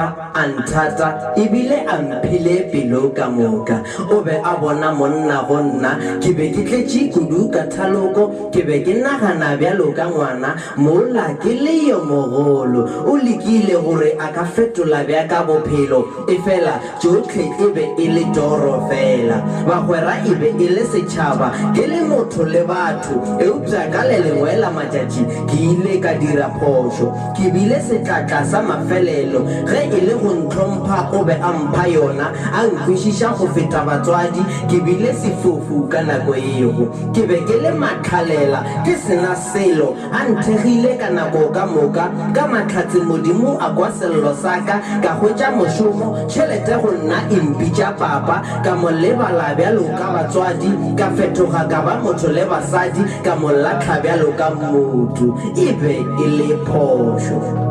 A nthata e bile a mphile pelo ka moka. O be a bona monna go nna. Ke be ke tletše kudu ka thaloko. Ke be ke nagana bjalo ka ngwana mola ke le yo mogolo. O lekile gore a ka fetola bja ka bophelo, efela tšohle e be e le toro fela. Bagwera e be e le setšhaba, ke le motho le batho. Eupša ka le lengwe la matšatši ke ile ka dira phošo. Ke bile setlatla sa mafelelo. Ge e le go ntlhompha o be a mpha yona, a nkwešiša go feta batswadi. Ke bile sefofu ka nako yeo. Ke be ke le mahlalela, ke se na selo. A nthekgile ka nako ka moka. Ka mahlatse Modimo a kwa sello sa ka, ka hwetša mošomo, tšhelete go nna e mpitša papa. Ka mo lebala bjalo ka batswadi, ka fetoga ka ba motho le basadi, ka mo lahla bjalo ka mmotu. E be e le phošo.